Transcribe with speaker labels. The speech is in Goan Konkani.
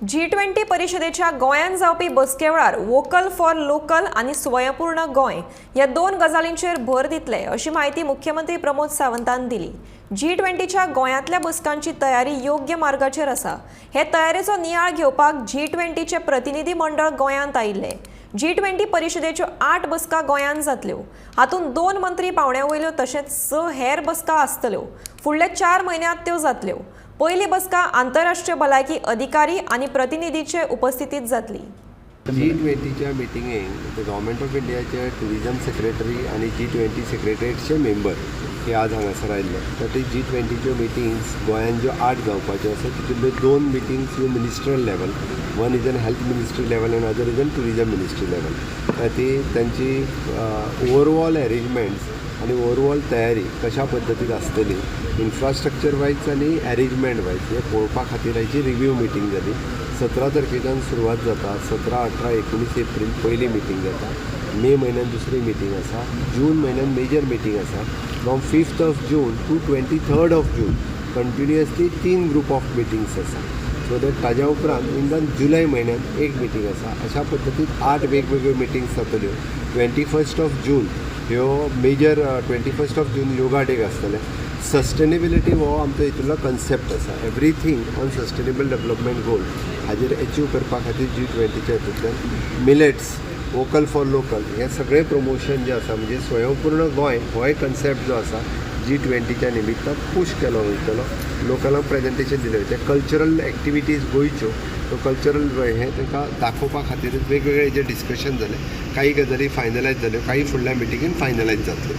Speaker 1: जी 20 परिशदेच्या गोंयांत जावपी बसके वेळार वोकल फॉर लोकल आनी स्वयंपूर्ण गोंय ह्या दोन गजालींचेर भर दितले, अशी म्हायती मुख्यमंत्री प्रमोद सावंतान दिली. जी 20च्या गोंयांतल्या बसकांची तयारी योग्य मार्गाचेर आसा. हे तयारेचो नियाळ घेवपाक जी 20चे प्रतिनिधी मंडळ गोंयांत आयिल्ले. जी 20 परिशदेच्यो आठ बसका गोंयांत जातल्यो. हातूंत दोन मंत्री पावंड्या वयल्यो तशेंच स हेर बसका आसतल्यो. फुडल्या 4 म्हयन्यांत त्यो जातल्यो. पयली बसका आंतरराष्ट्रीय भलायकी अधिकारी आनी प्रतिनिधीचे उपस्थितीत जातली.
Speaker 2: जी 20च्या मिटिंगेक गव्हर्मेंट ऑफ इंडियाचे टुरिजम सेक्रेटरी आनी जी 20 सेक्रेटरीचे मेंबर हे आज हांगासर आयिल्ले. तर ती जी 20च्यो मिटिंग्स गोंयान ज्यो आठ जावपाच्यो आसा, तितूंतल्यो दोन मिटिंग्स ह्यो ministerial level, one is an health ministry level and other is an tourism ministry level. ती तांची ओवरऑल अरेंजमेंट्स आनी ओवरऑल तयारी कशा पद्दतीन आसतली, इन्फ्रास्ट्रक्चर वायज आनी अरेंजमेंट वायज, हें पळोवपा खातीर हाची रिव्यू मिटींग जाली. 17 तारखेच्यान सुरवात जाता. 17, 18, 19 एप्रील पयली मिटींग जाता. मे म्हयन्यान दुसरी मिटींग आसा. जून म्हयन्यान मेजर मिटींग आसा. From 5th of June to 23rd of June continuously तीन ग्रूप ऑफ मिटिंग्स आसा. सो that ताज्या उपरांत इन जुलय म्हयन्यान एक मिटींग आसा. अशा पद्दतीन आठ वेगवेगळ्यो मिटिंग्स जातल्यो. 21st of June ह्यो major, 21st of June yoga day आसतलें. सस्टेनेबिलिटी हो आमचो हितूंतलो कन्सेप्ट आसा. Everything on sustainable development goal हाजेर एचीव करपा खातीर जी 20च्या हितूंतल्यान मिलेट्स, वोकल फॉर लोकल हें सगळें प्रमोशन जें आसा, म्हणजे स्वयंपूर्ण गोंय होय कन्सेप्ट जो आसा, जी 20च्या निमित्तान पूश केलो वयतलो. लोकलांक प्रेजेंटेशन दिलें वयतलें. कल्चरल एक्टिविटीज गोंयच्यो, त्यो कल्चरल हें तांकां दाखोवपा खातीर वेगवेगळे जे डिस्कशन जालें. काही गजाली फायनलायज जाल्यो, काही फुडल्या मिटिंगेन फायनलायज जातल्यो.